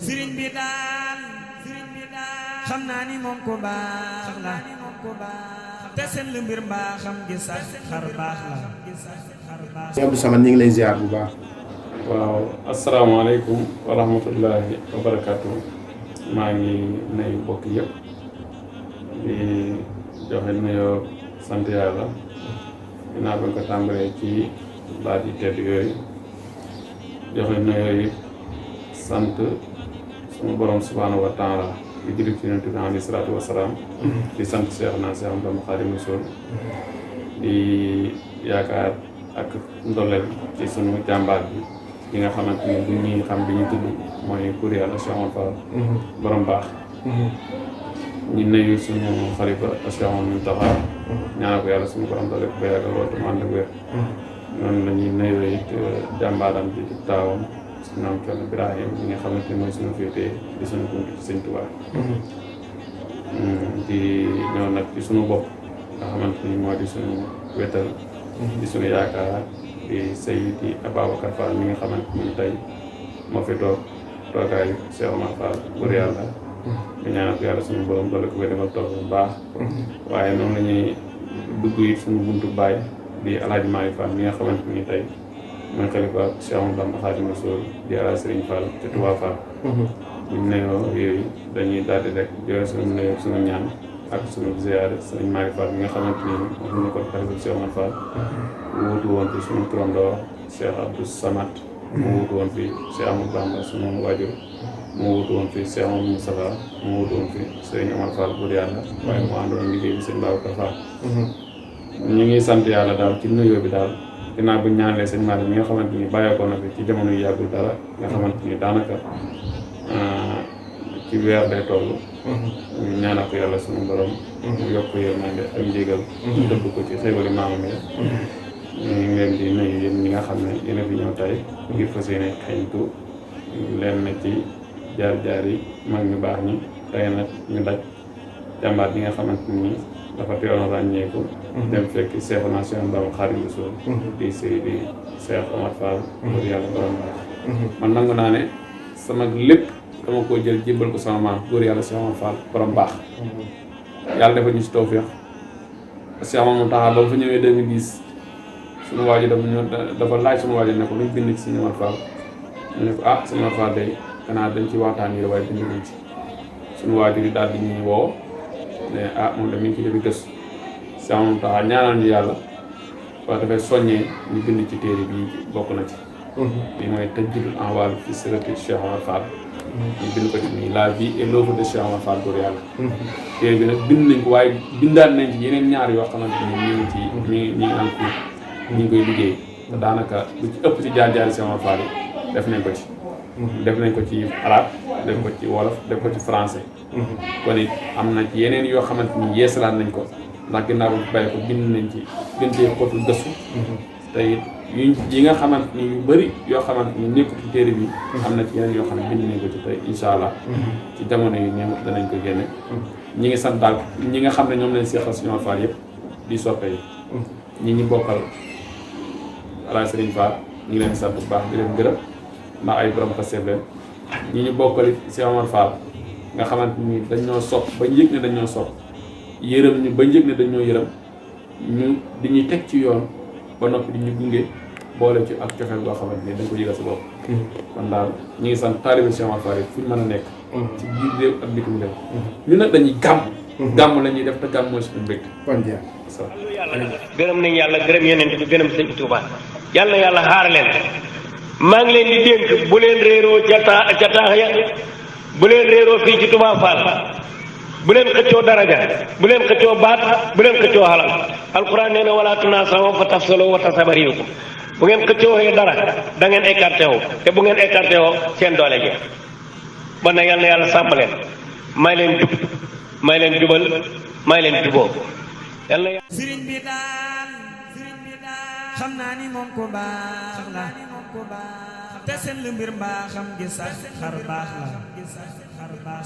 sëriñ bi daal xam naa ni moom ko baax la te seen lu mbir mbaaxam gi sax xar baax la Abdou Samad ñu ngi lay ziar bu baax. waaw asalaamaaleykum wa rahmatullahi wa barakaatu. maa ngi nuyu mbokk yëpp di joxe nuyoo sant yàlla ginnaaw ba nga ko tàmbalee ci baat yi tedd yooyu joxe nuyoo yi sant sunu borom subhaanahu wa taala di julli ci Yonent bi alayhi salaatu wa salaam di sant Cheikh Ahmadou Khadim Rassoul di yaakaar ak ndoleel ci sunu jàmbaar bi yi nga xamante ni bu ñuy xam bi ñu tudd mooy kuréel Cheikh Omar Fall borom baax ñu nuyu suñu xalifa Cheikh Omar Mountakha ñaanal ko yàlla suñu borom doole ko ba yàggal loolu te mu ànd ak wér noonu la ñuy nuyoo it jàmbaaram bi di taawam suñu am Cerno Birahim ñi nga xamante ni mooy suñu féetee di suñu bunt ci Sëñ Tuubaa di ñëw nag ci suñu bopp nga xamante ni moo di suñu wetal di suñu yaakaar di Seydi Ababacar Fall mi nga xamante ni tey moo fi toog toogaayu Cheikh Omar Fall pour yàlla di ñaanal ko yàlla suñu borom doole ko defal toog bu baax waaye noonu la ñuy dugg it suñu buntu baay di Alaaji Maalik Fall mi nga xamante ni tey mooy xalifa Cheikh Ahmadou Khadim Rassoul di Alaaji Sëriñ Fall ci Touba Fall buñ nuyoo yooyu dañuy daal di rek joxe suñu nuyoo suñu ñaan ak suñu ziyaare Sëriñ Maalik Fall mi nga xamante ni moom ñu ko xalifa Cheikh Omar Fall wuutu woon fi suñu turandoo Cheikh Abdou Samad mu wuutu woon fi Cheikh Amadou Bamba suñu waajur mu wuutu woon fi Cheikh Amadou Moustapha mu wuutu woon fi Sëriñ Omar Fall pour yàlla waaye mu àndoon liggéey bi Sëriñ Babacar Fall ñu ngi sant yàlla daal ci nuyoo bi daal ginnaaw bu ñaanlee sëñ Malick mi nga xamante ni bàyyeekoo na fi ci jamono yu yàggul dara nga xamante ni daanaka ci weer day toll ñu ñaanal ko yàlla suñu borom mu yokk yërmande ak njégal dëbb ko ci xéwali maamam yi ñu ngi leen di nuyu yéen ñi nga xam ne yéen a fi ñëw tey ngir fas yéene xeeñtu leen na ci jaar-jaar yi mag ñu baax ñi tey nag ñu daj jàmbaar bi nga xamante ni dafa teewoon ràññeeku dem fekk Cheikh Ahmadou Khadim Rassoul di Seydi Cheikh Omar Fall pour yàlla borom baax man nangu naa ne sama lépp dama koo jël jébbal ko sama maam góor yàlla Cheikh Omar Fall borom baax yàlla dafa ñu si tawfeex Cheikh Omar Mountakha ba fa ñëwee 2010 suñu waajur dafa laaj suñu waajur ne ko luñ bind ci Sëñ Omar Fall mu ne ko ah Sëñ Omar Fall day xanaa dañ ci waxtaan yi waaye bind nañ ci suñu waajur yi daal di ñuy woo ne ah moom da mi ngi ci defi gëstu Cheikh Omar Mountakha ñaanal ñu yàlla waaye dafay soññee ñu bind ci téere bi bokk na ci lii mooy Tajdiidul Ahwaal fi sirati Cheikh Omar Fall ñu bind ko ci nii la vie et l'œuvre de Cheikh Omar Fall góor yàlla téere bi nag bind nañ ko waaye bindaat nañ ci yeneen ñaar yoo xamante ni ñu ngi ci ñi ngi am ñu ngi koy liggéey te daanaka lu ci ëpp ci jaar-jaari Cheikh Omar Fall yi def nañ ko ci def nañ ko ci arabe def ko ci wolof def ko ci français kon it am na ci yeneen yoo xamante ni yeesalaat nañ ko ndax ginnaaw ba bàyyi ko bind nañ ci gën cee xóotul gëstu te it yi nga xamante ni yu bëri yoo xamante ni nekkul ci téere bi am na ci yeneen yoo xam ne bind nañ ko ci tey incha allah ci jamono yi ñoom danañ ko génne ñi ngi sant daal ñi nga xam ne ñoom lañ seexal Sëñ Omar Fall yëpp di soppe yi ñi ñu bokkal Alaaji Sëriñ Fall ñu ngi leen sant bu baax di leen gërëm ndax ay borom Pastef leen ñi ñu bokkal it Cheikh Omar Fall nga xamante ni dañ ñoo sopp bañ yëg ne dañ ñoo sopp yërëm ñu bañ yëg ne dañ ñoo yërëm ñu di ñuy teg ci yoon ba noppi di ñu gunge boole ci ak cofeel boo xamante ni dañ ko yëgal sa bopp kon daal ñu ngi sant taalibe Cheikh Omar Fall fu ñu mën a nekk ci biir réew ak bitim réew ñu nag dañuy gàmm la ñuy def te gàmm mooy suñu mbégte kon jeex gërëm nañ yàlla gërëm yeneen bi gërëm sëñ Tuubaa yàlla na yàlla xaar leen maa ngi leen di dénk bu leen réeroo ca taax ya bu leen réeroo fii ci Touba Fall bu leen xëccoo daraja bu leen xëccoo baat bu leen xëccoo xalal alquran nee na wala tunaasaw fa tafsalu wa tasaba riihukum bu ngeen xëccoo dara da ngeen écarté woo te bu ngeen écarté woo seen doole jeex bon nag yàlla na yàlla sàmm leen may leen jub may leen jubal may leen juboo yàlla na sëriñ bi daal xam naa ni moom ko baax la te seen lu mbir mbaaxam gi sax xar baax la